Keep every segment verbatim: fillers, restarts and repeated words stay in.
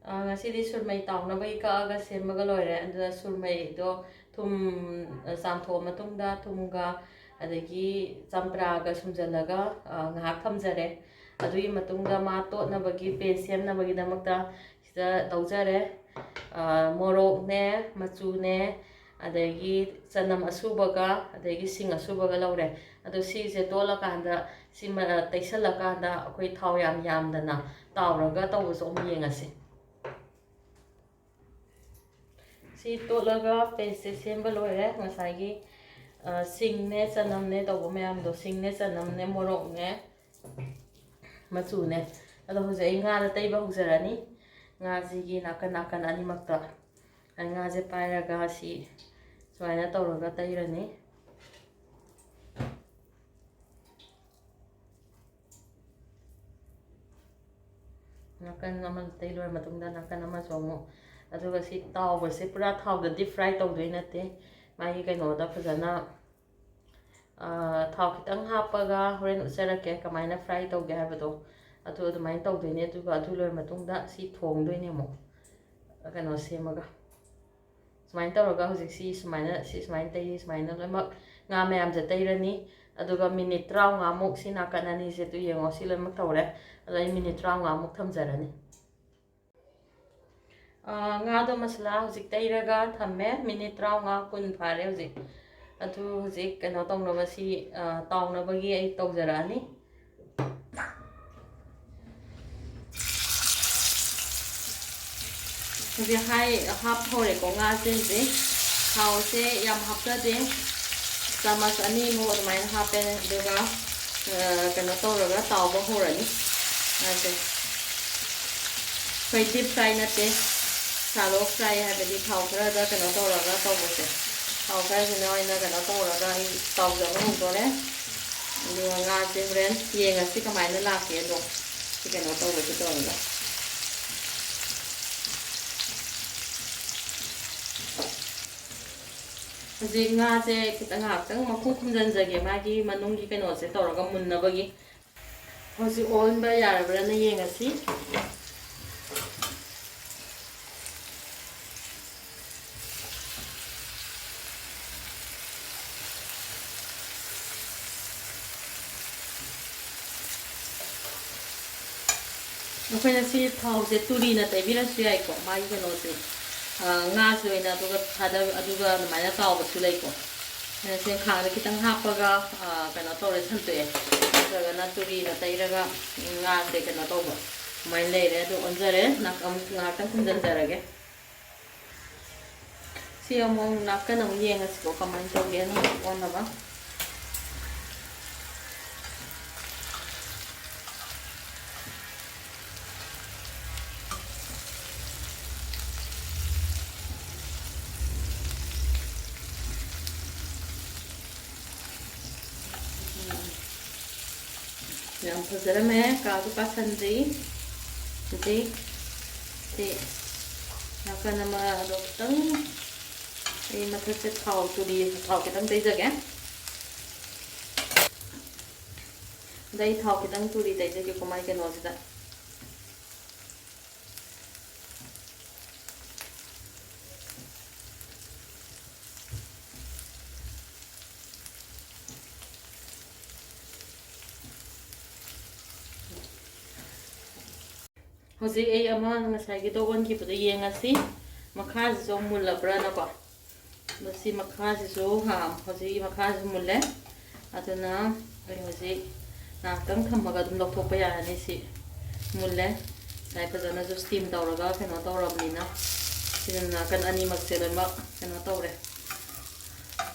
ꯑ, ꯉꯁꯤꯗꯤ ꯁꯨꯔꯃꯩ ꯇꯥꯎꯅꯕꯒꯤ ꯀꯛꯑꯒ ꯁꯦꯝꯃꯒ ꯂꯣꯏꯔꯦ꯫ ꯑꯗꯨꯅ ꯁꯨꯔꯃꯩꯗꯣ ꯊꯨꯝ, ꯑ, ꯆꯥꯝꯊꯣꯛꯑ ꯃꯇꯨꯡꯗ ꯊꯨꯝꯒ ꯑꯗꯒꯤ ꯆꯝꯄ꯭ꯔꯥꯒ ꯁꯨꯝꯖꯜꯂꯒ, ꯑ, ꯉꯥꯏꯍꯥꯛ ꯊꯝꯖꯔꯦ꯫ ꯑꯗꯨꯒꯤ ꯃꯇꯨꯡꯗ ꯃꯥ ꯇꯣꯠꯅꯕꯒꯤ paste ꯁꯦꯝꯅꯕꯒꯤꯗꯃꯛꯇ ꯁꯤꯗ ꯇꯧꯖꯔꯦ꯫ ꯑ, ꯃꯣꯔꯣꯛꯅꯦ, ꯃꯆꯨꯅꯦ, ꯑꯗꯒꯤ ꯆꯅꯝ ꯑꯁꯨꯕꯒ, ꯑꯗꯒꯤ ꯁꯤꯡ ꯑꯁꯨꯕꯒ ꯂꯧꯔꯦ꯫ ꯑꯗꯣ ꯁꯤꯁꯦ ꯇꯣꯠꯂꯀꯥꯟꯗ, ꯁꯤꯃ ꯇꯩꯁꯜꯂꯀꯥꯟꯗ ꯑꯩꯈꯣꯏ ꯊꯥꯎ ꯌꯥꯝ ꯌꯥꯝꯗꯅ ꯇꯥꯎꯔꯒ ꯇꯧꯕꯁꯨ ꯑꯃꯨꯛ ꯌꯦꯡꯉꯁꯤ꯫ ꯁꯤ ꯇꯣꯠꯂꯒ paste ꯁꯦ ꯁꯦꯝꯕ ꯂꯣꯏꯔꯦ꯫ ꯉꯁꯥꯏꯒꯤ, ꯑ, ꯁꯤꯡꯅꯦ, ꯆꯅꯝꯅꯦ ꯇꯧꯕ ꯃꯌꯥꯝꯗꯣ, ꯁꯤꯡꯅꯦ, ꯆꯅꯝꯅꯦ, ꯃꯣꯔꯣꯛꯅꯦ, ꯃꯆꯨꯅꯦ꯫ ꯑꯗꯣ ꯍꯧꯖꯤꯛ ꯑꯩ ꯉꯥꯗ ꯇꯩꯕ ꯍꯧꯖꯔꯅꯤ꯫ ꯉꯥꯁꯤꯒꯤ ꯅꯥꯀꯟ ꯅꯥꯀꯟ ꯑꯅꯤꯃꯛꯇ ꯑꯩ ꯉꯥꯁꯦ ꯄꯥꯏꯔꯒ ꯁꯤ ꯁꯨꯃꯥꯏꯅ ꯇꯧꯔꯒ ꯇꯩꯔꯅꯤ꯫ ꯅꯥꯀꯟ ꯑꯃ ꯇꯩ ꯂꯣꯏꯔ ꯃꯇꯨꯡꯗ ꯅꯥꯀꯟ ꯑꯃꯁꯨ ꯑꯃꯨꯛ, ꯑꯗꯨꯒ ꯁꯤ ꯇꯥꯎꯕꯁꯦ ꯄꯨꯔꯥ ꯊꯥꯎꯗ deep fry ꯇꯧꯗꯣꯏ ꯅꯠꯇꯦ꯫ ꯃꯥꯒꯤ ꯀꯩꯅꯣꯗ ꯐꯖꯅ, ꯑ, ꯊꯥꯎ ꯈꯤꯇꯪ ꯍꯥꯞꯄꯒ ꯍꯣꯔꯦꯟ ꯎꯠꯆꯔꯛꯀꯦ ꯀꯃꯥꯏꯅ fry ꯇꯧꯒꯦ ꯍꯥꯏꯕꯗꯣ꯫ ꯑꯗꯨ ꯑꯗꯨꯃꯥꯏꯅ ꯇꯧꯗꯣꯏꯅꯦ꯫ ꯑꯗꯨꯒ ꯑꯗꯨ ꯂꯣꯏꯔ ꯃꯇꯨꯡꯗ ꯁꯤ ꯊꯣꯡꯗꯣꯏꯅꯦ ꯑꯃꯨꯛ, ꯀꯩꯅꯣ ꯁꯦꯝꯃꯒ꯫ ꯁꯨꯃꯥꯏꯅ ꯇꯧꯔꯒ ꯍꯧꯖꯤꯛ ꯁꯤ ꯁꯨꯃꯥꯏꯅ, ꯁꯤ ꯁꯨꯃꯥꯏꯅ ꯇꯩꯔꯤ, ꯁꯨꯃꯥꯏꯅ ꯂꯣꯏꯅꯃꯛ ꯉꯥ ꯃꯌꯥꯝꯁꯦ ꯇꯩꯔꯅꯤ꯫ ꯑꯗꯨꯒ minute ꯇꯔꯥꯃꯉꯥꯃꯨꯛ ꯁꯤ ꯅꯥꯀꯟ ꯑꯅꯤꯁꯦ ꯑꯗꯨ ꯌꯦꯡꯉꯣ, ꯁꯤ ꯂꯣꯏꯅꯃꯛ ꯇꯧꯔꯦ꯫ ꯑꯗꯣ ꯑꯩ minute ꯇꯔꯥꯃꯉꯥꯃꯨꯛ ꯊꯝꯖꯔꯅꯤ꯫ ꯑꯥ, ꯉꯥꯗꯣ ꯃꯁꯥꯂꯥ ꯍꯧꯖꯤꯛ ꯇꯩꯔꯒ ꯊꯝꯃꯦ꯫ Minute ꯇꯔꯥꯃꯉꯥ, ꯀꯨꯟ ꯐꯥꯔꯦ ꯍꯧꯖꯤꯛ꯫ ꯑꯗꯨ ꯍꯧꯖꯤꯛ ꯀꯩꯅꯣ ꯇꯧꯅꯕ ꯁꯤ, ꯑꯥ, ꯇꯥꯎꯅꯕꯒꯤ ꯑꯩ ꯇꯧꯖꯔꯛꯑꯅꯤ꯫ ꯍꯧꯖꯤꯛ ꯍꯥꯏ ꯍꯥꯞ ꯍꯧꯔꯦꯀꯣ ꯉꯥꯁꯦ꯫ ꯍꯧꯖꯤꯛ ꯊꯥꯎꯁꯦ ꯌꯥꯝ ꯍꯥꯞꯆꯗꯦ, ꯆꯥꯃꯁ ꯑꯅꯤꯃꯨꯛ ꯑꯗꯨꯃꯥꯏꯅ ꯍꯥꯞꯄꯦ꯫ ꯑꯗꯨꯒ, ꯑ, ꯀꯩꯅꯣ ꯇꯧꯔꯒ ꯇꯥꯎꯕ ꯍꯧꯔꯅꯤ ꯉꯥꯁꯦ꯫ ꯑꯩꯈꯣꯏ deep fry ꯅꯠꯇꯦ, shallow fry ꯍꯥꯏꯕꯗꯤ ꯊꯥꯎ ꯈꯔꯗ ꯀꯩꯅꯣ ꯇꯧꯔꯒ ꯇꯧꯕꯁꯦ꯫ ꯊꯥꯎ ꯈꯔꯁꯤꯅ ꯑꯣꯏꯅ ꯀꯩꯅꯣ ꯇꯧꯔꯒ ꯑꯩ ꯇꯥꯎꯖꯕ ꯍꯧꯗꯣꯔꯦ꯫ ꯑꯗꯨꯒ ꯉꯥꯁꯦ ꯍꯣꯔꯦꯟ ꯌꯦꯡꯉꯁꯤ ꯀꯃꯥꯏꯅ ꯂꯥꯛꯀꯦꯗꯣ, ꯁꯤ ꯀꯩꯅꯣ ꯇꯧꯕꯁꯦ ꯇꯧꯔꯒ꯫ ꯍꯧꯖꯤꯛ ꯉꯥꯁꯦ ꯈꯤꯇꯪ ꯉꯥꯏꯍꯥꯛꯇꯪ ꯃꯈꯨꯝ ꯈꯨꯝꯖꯤꯟꯖꯒꯦ, ꯃꯥꯒꯤ ꯃꯅꯨꯡꯒꯤ ꯀꯩꯅꯣꯁꯦ ꯇꯧꯔꯒ ꯃꯨꯟꯅꯕꯒꯤ꯫ ꯍꯧꯖꯤꯛ ꯑꯣꯟꯕ ꯌꯥꯔꯕ꯭ꯔꯥꯅ ꯌꯦꯡꯉꯁꯤ꯫ ꯑꯩꯈꯣꯏꯅ ꯁꯤ ꯊꯥꯎꯁꯦ ꯇꯨꯔꯤꯅ ꯇꯩꯕꯤꯔꯁꯨ ꯌꯥꯏꯀꯣ, ꯃꯥꯒꯤ ꯀꯩꯅꯣꯁꯦ, ꯑ, ꯉꯥꯁꯦ ꯑꯣꯏꯅ ꯑꯗꯨꯒ ꯊꯥꯗ-, ꯑꯗꯨꯒ ꯑꯗꯨꯃꯥꯏꯅ ꯇꯥꯎꯕꯁꯨ ꯂꯩꯀꯣ꯫ ꯑꯗꯨꯅ ꯁꯤ ꯈꯥꯡꯗ ꯈꯤꯇꯪ ꯍꯥꯞꯄꯒ, ꯑ, ꯀꯩꯅꯣ ꯇꯧꯔꯦ, ꯁꯟꯇꯣꯛꯑꯦ꯫ ꯅꯠꯇ꯭ꯔꯒꯅ ꯇꯨꯔꯤꯅ ꯇꯩꯔꯒ ꯉꯥꯁꯦ ꯀꯩꯅꯣ ꯇꯧꯕ ꯑꯗꯨꯃꯥꯏꯅ ꯂꯩꯔꯦ꯫ ꯑꯗꯨ ꯑꯣꯟꯖꯔꯦ, ꯅꯥꯛ-, ꯑꯃꯨꯛ ꯉꯥꯏꯍꯥꯛꯇꯪ ꯈꯨꯝꯖꯤꯟꯖꯔꯒꯦ꯫ ꯁꯤ ꯑꯃꯨꯛ ꯅꯥꯀꯟ ꯑꯃꯨꯛ ꯌꯦꯡꯉꯁꯤꯀꯣ, ꯀꯃꯥꯏꯅ ꯇꯧꯒꯦꯅ ꯑꯣꯟꯅꯕ꯫ ꯌꯥꯝ ꯐꯖꯔꯝꯃꯦ, ꯀꯥꯁꯨ ꯀꯥꯁꯟꯗ꯭ꯔꯤ꯫ ꯍꯧꯖꯤꯛ ꯁꯤ ꯅꯥꯀꯟ ꯑꯃ ꯑꯗꯣ ꯈꯤꯇꯪ ꯑꯩ ꯃꯊꯛꯁꯦ ꯊꯥꯎ ꯇꯨꯔꯤ, ꯊꯥꯎ ꯈꯤꯇꯪ ꯇꯩꯖꯒꯦ꯫ ꯑꯗ ꯑꯩ ꯊꯥꯎ ꯈꯤꯇꯪ ꯇꯨꯔꯤ ꯇꯩꯖꯒꯦꯀꯣ ꯃꯥꯏ ꯀꯩꯅꯣꯁꯤꯗ꯫ ꯍꯧꯖꯤꯛ ꯑꯩ ꯑꯃ ꯉꯁꯥꯏꯒꯤꯗꯣ ꯑꯣꯟꯈꯤꯕꯗꯣ ꯌꯦꯡꯉꯁꯤ, ꯃꯈꯥꯁꯤꯁꯨ ꯃꯨꯜꯂꯕ꯭ꯔꯥꯅꯀꯣ꯫ ꯑꯗꯣ ꯁꯤ ꯃꯈꯥꯁꯤꯁꯨ, ꯍꯥ, ꯍꯧꯖꯤꯛ ꯃꯈꯥꯁꯤꯁꯨ ꯃꯨꯜꯂꯦ꯫ ꯑꯗꯨꯅ ꯑꯩ ꯍꯧꯖꯤꯛ ꯉꯥꯏꯍꯥꯛꯇꯪ ꯊꯝꯃꯒ ꯑꯗꯨꯝ ꯂꯧꯊꯣꯛꯄ ꯌꯥꯔꯅꯤ꯫ ꯁꯤ ꯃꯨꯜꯂꯦ꯫ ꯉꯁꯥꯏ ꯐꯖꯅꯁꯨ steam ꯇꯧꯔꯒ ꯀꯩꯅꯣ ꯇꯧꯔꯕꯅꯤꯅ꯫ ꯁꯤꯅ ꯅꯥꯀꯟ ꯑꯅꯤꯃꯛꯁꯦ ꯂꯣꯏꯅꯃꯛ ꯀꯩꯅꯣ ꯇꯧꯔꯦ꯫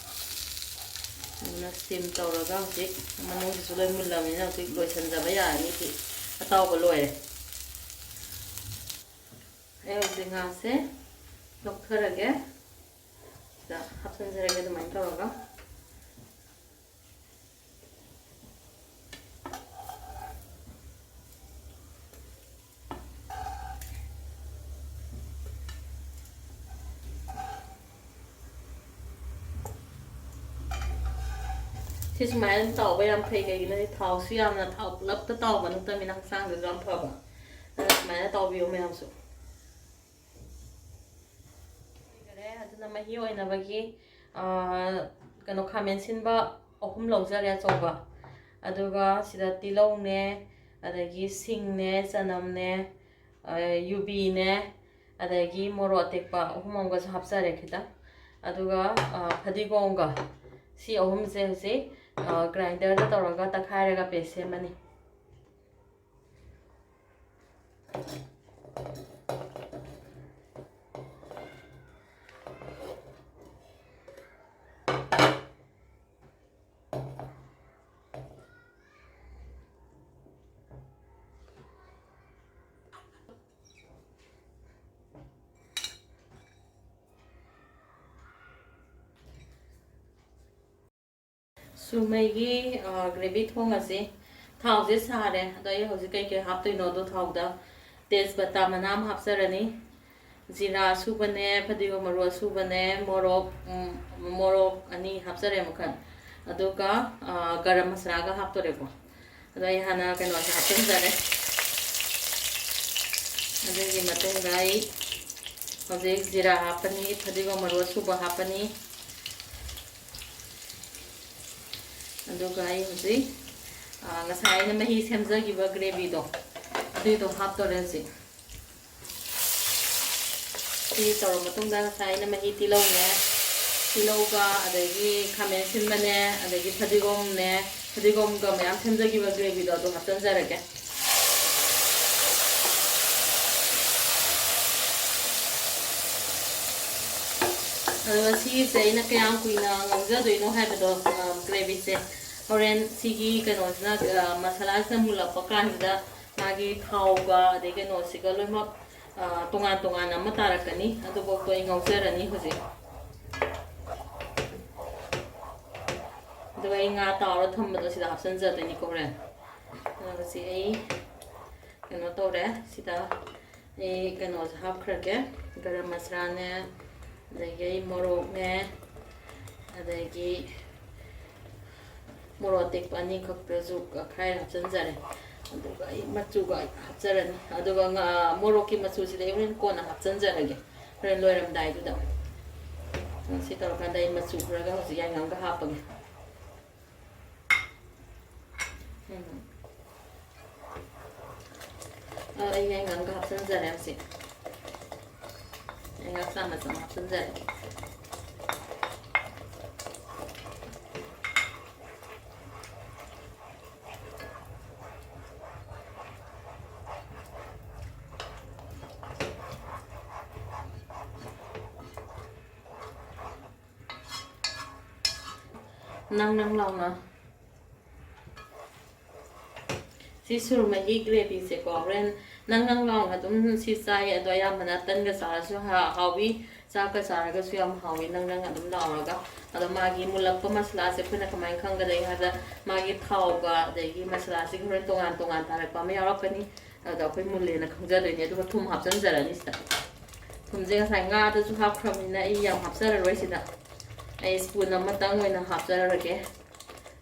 ꯑꯗꯨꯅ steam ꯇꯧꯔꯒ ꯍꯧꯖꯤꯛ ꯃꯅꯨꯡꯁꯤꯁꯨ ꯂꯣꯏ ꯃꯨꯜꯂꯕꯅꯤꯅ ꯍꯧꯖꯤꯛ ꯂꯣꯏꯁꯤꯟꯖꯕ ꯌꯥꯔꯅꯤ꯫ ꯁꯤ ꯑꯇꯥꯎꯕ ꯂꯣꯏꯔꯦ꯫ ꯑꯩ ꯍꯧꯖꯤꯛ ꯉꯥꯁꯦ ꯂꯧꯊꯔꯒꯦ꯫ ꯁꯤꯗ ꯍꯥꯞꯆꯤꯟꯖꯔꯒꯦ ꯑꯗꯨꯃꯥꯏꯅ ꯇꯧꯔꯒ꯫ ꯁꯤ ꯁꯨꯃꯥꯏꯅ ꯇꯥꯎꯕ ꯌꯥꯝ ꯐꯩ, ꯀꯩꯒꯤꯅꯣ ꯍꯥꯏꯗꯤ ꯊꯥꯎꯁꯨ ꯌꯥꯝꯅ, ꯊꯥꯎ ꯄꯨꯂꯞꯇ ꯇꯥꯎꯕ ꯅꯠꯇꯕꯅꯤꯅ ꯍꯛꯆꯥꯡꯗꯁꯨ ꯌꯥꯝ ꯐꯕ꯫ ꯑꯗꯨꯅ ꯁꯨꯃꯥꯏꯅ ꯇꯥꯎꯕꯤꯌꯨ ꯃꯌꯥꯝꯁꯨ꯫ ꯂꯣꯏꯈꯔꯦ꯫ ꯑꯗꯨꯅ ꯃꯍꯤ ꯑꯣꯏꯅꯕꯒꯤ, ꯑꯥ, ꯀꯩꯅꯣ, ꯈꯥꯃꯦꯟ ꯁꯤꯟꯕ ꯑꯍꯨꯝ ꯂꯧꯖꯔꯦ ꯑꯆꯧꯕ꯫ ꯑꯗꯨꯒ ꯁꯤꯗ ꯇꯤꯜꯍꯧꯅꯦ, ꯑꯗꯒꯤ ꯁꯤꯡꯅꯦ, ꯆꯅꯝꯅꯦ, ꯑ, ꯌꯨꯕꯤꯅꯦ, ꯑꯗꯒꯤ ꯃꯣꯔꯣꯛ ꯑꯇꯦꯛꯄ ꯑꯍꯨꯝ ꯑꯃꯒꯁꯨ ꯍꯥꯞꯆꯔꯦ ꯈꯤꯇꯪ꯫ ꯑꯗꯨꯒ, ꯑ, ꯐꯗꯤꯒꯣꯝꯒ ꯁꯤ ꯑꯍꯨꯝꯁꯦ ꯍꯧꯖꯤꯛ, ꯑ, ꯒ꯭ꯔꯥꯏꯟꯗꯔꯗ ꯇꯧꯔꯒ ꯇꯛꯈꯥꯏꯔꯒ ꯄꯦꯁ ꯁꯦꯝꯃꯅꯤ꯫ ꯁꯨꯔꯃꯩꯒꯤ, ꯑ, ꯒ꯭ꯔꯦꯚꯤ ꯊꯣꯡꯉꯁꯤ꯫ ꯊꯥꯎꯁꯦ ꯁꯥꯔꯦ꯫ ꯑꯗꯣ ꯑꯩ ꯍꯧꯖꯤꯛ ꯀꯩꯀꯩ ꯍꯥꯞꯇꯣꯏꯅꯣꯗꯣ ꯊꯥꯎꯗ ꯇꯦꯖꯄꯇꯥ ꯃꯅꯥ ꯑꯃ ꯍꯥꯞꯆꯔꯅꯤ꯫ ꯖꯤꯔꯥ ꯑꯁꯨꯕꯅꯦ, ꯐꯗꯤꯒꯣꯝ ꯃꯔꯨ ꯑꯁꯨꯕꯅꯦ, ꯃꯣꯔꯣꯛ, ꯎꯝ, ꯃꯣꯔꯣꯛ ꯑꯅꯤ ꯍꯥꯞꯆꯔꯦ ꯃꯈꯜ꯫ ꯑꯗꯨꯒ, ꯑ, ꯒꯔꯝ ꯃꯁꯥꯂꯥꯒ ꯍꯥꯞꯇꯣꯔꯦꯀꯣ꯫ ꯑꯗꯣ ꯑꯩ ꯍꯥꯟꯅ ꯀꯩꯅꯣꯁꯦ ꯍꯥꯞꯆꯤꯟꯖꯔꯦ꯫ ꯑꯗꯨꯒꯤ ꯃꯇꯨꯡꯗ ꯑꯩ ꯍꯧꯖꯤꯛ ꯖꯤꯔꯥ ꯍꯥꯞꯄꯅꯤ, ꯐꯗꯤꯒꯣꯝ ꯃꯔꯨ ꯑꯁꯨꯕ ꯍꯥꯞꯄꯅꯤ꯫ ꯑꯗꯨꯒ ꯑꯩ ꯍꯧꯖꯤꯛ, ꯑ, ꯉꯁꯥꯏ ꯑꯩꯅ ꯃꯍꯤ ꯁꯦꯝꯖꯈꯤꯕ ꯒ꯭ꯔꯦꯚꯤꯗꯣ, ꯑꯗꯨꯏꯗꯣ ꯍꯥꯞꯇꯣꯔꯦ ꯍꯧꯖꯤꯛ꯫ ꯁꯤ ꯇꯧꯔ ꯃꯇꯨꯡꯗ ꯉꯁꯥꯏ ꯑꯩꯅ ꯃꯍꯤ ꯇꯤꯜꯍꯧꯅꯦ, ꯇꯤꯜꯍꯧꯒ ꯑꯗꯒꯤ ꯈꯥꯃꯦꯟ ꯑꯁꯤꯟꯕꯅꯦ, ꯑꯗꯒꯤ ꯐꯗꯤꯒꯣꯝꯅꯦ, ꯐꯗꯤꯒꯣꯝꯒ ꯃꯌꯥꯝ ꯁꯦꯝꯖꯈꯤꯕ ꯒ꯭ꯔꯦꯚꯤꯗꯣ ꯑꯗꯨ ꯍꯥꯞꯆꯤꯟꯖꯔꯒꯦ꯫ ꯑꯗꯨꯒ ꯁꯤꯒꯤꯁꯦ ꯑꯩꯅ ꯀꯌꯥꯝ ꯀꯨꯏꯅ ꯉꯧꯖꯗꯣꯏꯅꯣ ꯍꯥꯏꯕꯗꯣ, ꯑ, ꯒ꯭ꯔꯦꯚꯤꯁꯦ ꯍꯣꯔꯦꯟ ꯁꯤꯒꯤ ꯀꯩꯅꯣꯁꯤꯅ, ꯑ, ꯃꯁꯥꯂꯥꯁꯤꯅ ꯃꯨꯜꯂꯛꯄ ꯀꯥꯟꯁꯤꯗ ꯃꯥꯒꯤ ꯊꯥꯎꯒ ꯑꯗꯩ ꯀꯩꯅꯣꯁꯤꯒ ꯂꯣꯏꯅꯃꯛ, ꯑ, ꯇꯣꯉꯥꯟ ꯇꯣꯉꯥꯟꯅ ꯑꯃ ꯇꯥꯔꯛꯀꯅꯤ꯫ ꯑꯗꯨꯐꯥꯎꯗꯣ ꯑꯩ ꯉꯧꯖꯔꯅꯤ ꯍꯧꯖꯤꯛ꯫ ꯑꯗꯨꯒ ꯑꯩ ꯉꯥ ꯇꯥꯎꯔ ꯊꯝꯕꯗꯣ ꯁꯤꯗ ꯍꯥꯞꯆꯤꯟꯖꯗꯣꯏꯅꯤꯀꯣ ꯍꯣꯔꯦꯟ꯫ ꯑꯗꯨꯒ ꯁꯤ ꯑꯩ ꯀꯩꯅꯣ ꯇꯧꯔꯦ꯫ ꯁꯤꯗ ꯑꯩ ꯀꯩꯅꯣꯁꯦ ꯍꯥꯞꯈ꯭ꯔꯒꯦ, ꯒꯔꯝ ꯃꯁꯥꯂꯥꯅꯦ, ꯑꯗꯒꯤ ꯑꯩ ꯃꯣꯔꯣꯛꯅꯦ, ꯑꯗꯒꯤ ꯃꯣꯔꯣꯛ ꯑꯇꯦꯛꯄ ꯑꯅꯤꯈꯛꯇꯁꯨ ꯈꯥꯏꯔ ꯍꯥꯞꯆꯤꯟꯖꯔꯦ꯫ ꯑꯗꯨꯒ ꯑꯩ ꯃꯆꯨꯒ ꯍꯥꯞꯆꯔꯅꯤ꯫ ꯑꯗꯨꯒ ꯉꯥ, ꯃꯣꯔꯣꯛꯀꯤ ꯃꯆꯨꯁꯤꯗꯤ ꯑꯩ ꯍꯣꯔꯦꯟ ꯀꯣꯟꯅ ꯍꯥꯞꯆꯤꯟꯖꯔꯒꯦ, ꯍꯣꯔꯦꯟ ꯂꯣꯏꯔꯝꯗꯥꯏꯗꯨꯗ꯫ ꯁꯤ ꯇꯧꯔꯀꯥꯟꯗ ꯑꯩ ꯃꯆꯨ ꯈꯔꯒ ꯍꯧꯖꯤꯛ ꯌꯥꯏꯉꯪꯒ ꯍꯥꯞꯄꯒꯦ꯫ ꯎꯝ꯫ ꯑꯩ ꯌꯥꯏꯉꯪꯒ ꯍꯥꯞꯆꯤꯟꯖꯔꯦ ꯍꯧꯖꯤꯛ꯫ ꯌꯥꯏꯉꯪ ꯆꯥꯃꯁ ꯑꯃ ꯍꯥꯞꯆꯤꯟꯖꯔꯦ꯫ ꯅꯪ ꯅꯪ ꯂꯥꯎꯅ꯫ ꯁꯤ ꯁꯨꯔꯃꯩꯒꯤ ꯒ꯭ꯔꯦꯚꯤꯁꯦꯀꯣ, ꯍꯣꯔꯦꯟ ꯅꯪ ꯅꯪ ꯂꯥꯎꯅ ꯑꯗꯨꯝ ꯁꯤ ꯆꯥꯏ꯫ ꯑꯗꯣ ꯑꯌꯥꯝꯕꯅ ꯇꯟꯒ ꯆꯥꯔꯁꯨ ꯍꯥ-, ꯍꯥꯎꯏ, ꯆꯥꯛꯀ ꯆꯥꯔꯒꯁꯨ ꯌꯥꯝ ꯍꯥꯎꯏ, ꯅꯪ ꯅꯪ ꯑꯗꯨꯝ ꯂꯥꯎꯔꯒ꯫ ꯑꯗꯣ ꯃꯥꯒꯤ ꯃꯨꯜꯂꯛꯄ ꯃꯁꯂꯥꯁꯦ ꯑꯩꯈꯣꯏꯅ ꯀꯃꯥꯏꯅ ꯈꯪꯒꯗꯒꯦ ꯍꯥꯏꯕꯗ, ꯃꯥꯒꯤ ꯊꯥꯎꯒ ꯑꯗꯒꯤ ꯃꯁꯂꯥꯁꯤꯒ ꯍꯣꯔꯦꯟ ꯇꯣꯉꯥꯟ ꯇꯣꯉꯥꯟ ꯇꯥꯔꯛꯄ ꯑꯃ ꯌꯥꯎꯔꯛꯀꯅꯤ꯫ ꯑꯗꯨꯗ ꯑꯩꯈꯣꯏ ꯃꯨꯜꯂꯦꯅ ꯈꯪꯖꯗꯣꯏꯅꯦ꯫ ꯑꯗꯨꯒ ꯊꯨꯝ ꯍꯥꯞꯆꯤꯟꯖꯔꯅꯤ ꯁꯤꯗ꯫ ꯊꯨꯝꯁꯦ ꯉꯁꯥꯏ ꯉꯥꯗꯁꯨ ꯍꯥꯞꯈ꯭ꯔꯕꯅꯤꯅ ꯑꯩ ꯌꯥꯝ ꯍꯥꯞꯆꯔꯔꯣꯏ ꯁꯤꯗ꯫ ꯑꯩ ꯁ꯭ꯄꯨꯟ ꯑꯃꯇꯪ ꯑꯣꯏꯅ ꯍꯥꯞꯆꯔꯒꯦ꯫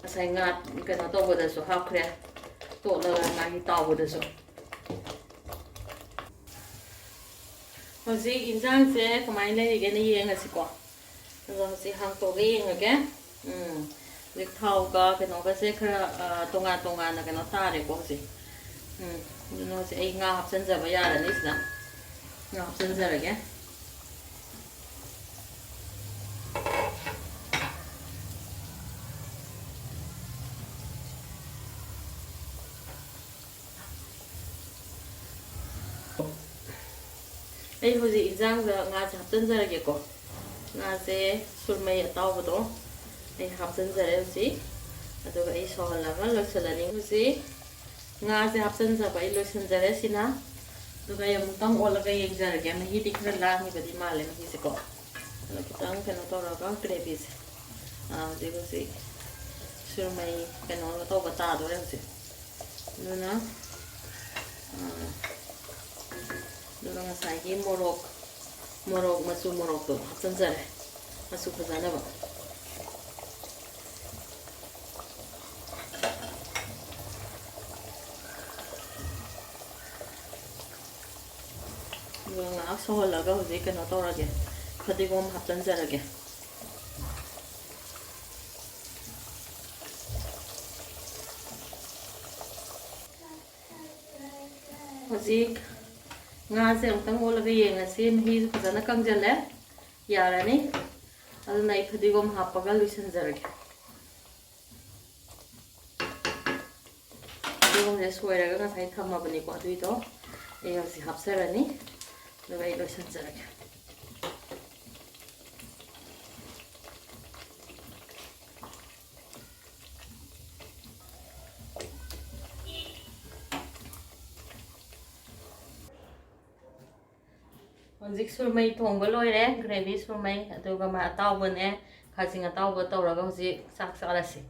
ꯉꯁꯥꯏ ꯉꯥ ꯀꯩꯅꯣ ꯇꯧꯕꯗꯁꯨ ꯍꯥꯞꯈ꯭ꯔꯦ, ꯇꯣꯠꯂꯒ ꯃꯥꯒꯤ ꯇꯥꯎꯕꯗꯁꯨ꯫ ꯍꯧꯖꯤꯛ ꯏꯟꯖꯥꯡꯁꯦ ꯀꯃꯥꯏꯅ ꯂꯩꯔꯤꯒꯦꯅ ꯌꯦꯡꯉꯁꯤꯀꯣ꯫ ꯑꯗꯣ ꯍꯧꯖꯤꯛ ꯍꯥꯡꯇꯣꯛꯑꯒ ꯌꯦꯡꯉꯒꯦ꯫ ꯎꯝ, ꯍꯧꯖꯤꯛ ꯊꯥꯎꯒ ꯀꯩꯅꯣꯒꯁꯦ ꯈꯔ, ꯑ, ꯇꯣꯉꯥꯟ ꯇꯣꯉꯥꯟꯅ ꯀꯩꯅꯣ ꯇꯥꯔꯦꯀꯣ ꯍꯧꯖꯤꯛ꯫ ꯎꯝ, ꯑꯗꯨꯅ ꯍꯧꯖꯤꯛ ꯑꯩ ꯉꯥ ꯍꯥꯞꯆꯤꯟꯖꯕ ꯌꯥꯔꯅꯤ ꯁꯤꯗ꯫ ꯉꯥ ꯍꯥꯞꯆꯤꯟꯖꯔꯒꯦ꯫ ꯑꯩ ꯍꯧꯖꯤꯛ ꯏꯟꯖꯥꯡꯗ ꯉꯥꯁꯦ ꯍꯥꯞꯆꯤꯟꯖꯔꯒꯦꯀꯣ꯫ ꯉꯥꯁꯦ ꯁꯨꯔꯃꯩ ꯑꯇꯥꯎꯕꯗꯣ ꯑꯩ ꯍꯥꯞꯆꯤꯟꯖꯔꯦ ꯍꯧꯖꯤꯛ꯫ ꯑꯗꯨꯒ ꯑꯩ ꯁꯧꯍꯜꯂꯒ ꯂꯣꯏꯁꯤꯜꯂꯅꯤ ꯍꯧꯖꯤꯛ꯫ ꯉꯥꯁꯦ ꯍꯥꯞꯆꯤꯟꯖꯕ ꯑꯩ ꯂꯣꯏꯁꯤꯟꯖꯔꯦ ꯁꯤꯅ꯫ ꯑꯗꯨꯒ ꯑꯩ ꯑꯃꯨꯛꯇꯪ ꯑꯣꯠꯂꯒ ꯌꯦꯡꯖꯔꯒꯦ꯫ ꯃꯍꯤꯗꯤ ꯈꯔ ꯂꯥꯡꯉꯤꯕꯗꯤ ꯃꯥꯜꯂꯦ ꯃꯍꯤꯁꯦꯀꯣ꯫ ꯑꯗꯣ ꯈꯤꯇꯪ ꯀꯩꯅꯣ ꯇꯧꯔꯒ ꯒ꯭ꯔꯦꯚꯤꯁꯦ, ꯑꯥ, ꯍꯧꯖꯤꯛ ꯍꯧꯖꯤꯛ ꯁꯨꯔꯃꯩ ꯀꯩꯅꯣ ꯇꯧꯕ ꯇꯥꯗꯣꯔꯦ ꯍꯧꯖꯤꯛ꯫ ꯑꯗꯨꯅ, ꯑꯥ, ꯑꯗꯨꯒ ꯉꯁꯥꯏꯒꯤ ꯃꯣꯔꯣꯛ, ꯃꯣꯔꯣꯛ, ꯃꯆꯨ ꯃꯣꯔꯣꯛꯇꯣ ꯍꯥꯞꯆꯤꯟꯖꯔꯦ, ꯃꯆꯨ ꯐꯖꯅꯕ꯫ ꯑꯗꯨꯒ ꯉꯥꯏꯍꯥꯛ ꯁꯧꯍꯜꯂꯒ ꯍꯧꯖꯤꯛ ꯀꯩꯅꯣ ꯇꯧꯔꯒꯦ, ꯐꯗꯤꯒꯣꯝ ꯍꯥꯞꯆꯤꯟꯖꯔꯒꯦ꯫ ꯍꯧꯖꯤꯛ ꯍꯧꯖꯤꯛ ꯉꯥꯁꯦ ꯑꯃꯨꯛꯇꯪ ꯑꯣꯠꯂꯒ ꯌꯦꯡꯉꯁꯤ꯫ ꯃꯍꯤꯁꯨ ꯐꯖꯅ ꯀꯪꯁꯤꯜꯂꯦ, ꯌꯥꯔꯅꯤ꯫ ꯑꯗꯨꯅ ꯑꯩ ꯐꯗꯤꯒꯣꯝ ꯍꯥꯞꯄꯒ ꯂꯣꯏꯁꯤꯟꯖꯔꯒꯦ꯫ ꯐꯗꯤꯒꯣꯝꯁꯦ ꯁꯣꯏꯔꯒ ꯉꯁꯥꯏ ꯊꯝꯃꯕꯅꯤꯀꯣ, ꯑꯗꯨꯏꯗꯣ ꯑꯩ ꯍꯧꯖꯤꯛ ꯍꯥꯞꯆꯔꯅꯤ, ꯑꯗꯨꯒ ꯑꯩ ꯂꯣꯏꯁꯤꯟꯖꯔꯒꯦ꯫ ꯍꯧꯖꯤꯛ ꯁꯨꯔꯃꯩ ꯊꯣꯡꯕ ꯂꯣꯏꯔꯦ, ꯒ꯭ꯔꯦꯚꯤ ꯁꯨꯔꯃꯩ, ꯑꯗꯨꯒ ꯃꯥ ꯑꯇꯥꯎꯕꯅꯦ, ꯈꯥꯖꯤꯡ ꯑꯇꯥꯎꯕ ꯇꯧꯔꯒ ꯍꯧꯖꯤꯛ ꯆꯥꯛ ꯆꯥꯔꯁꯤ꯫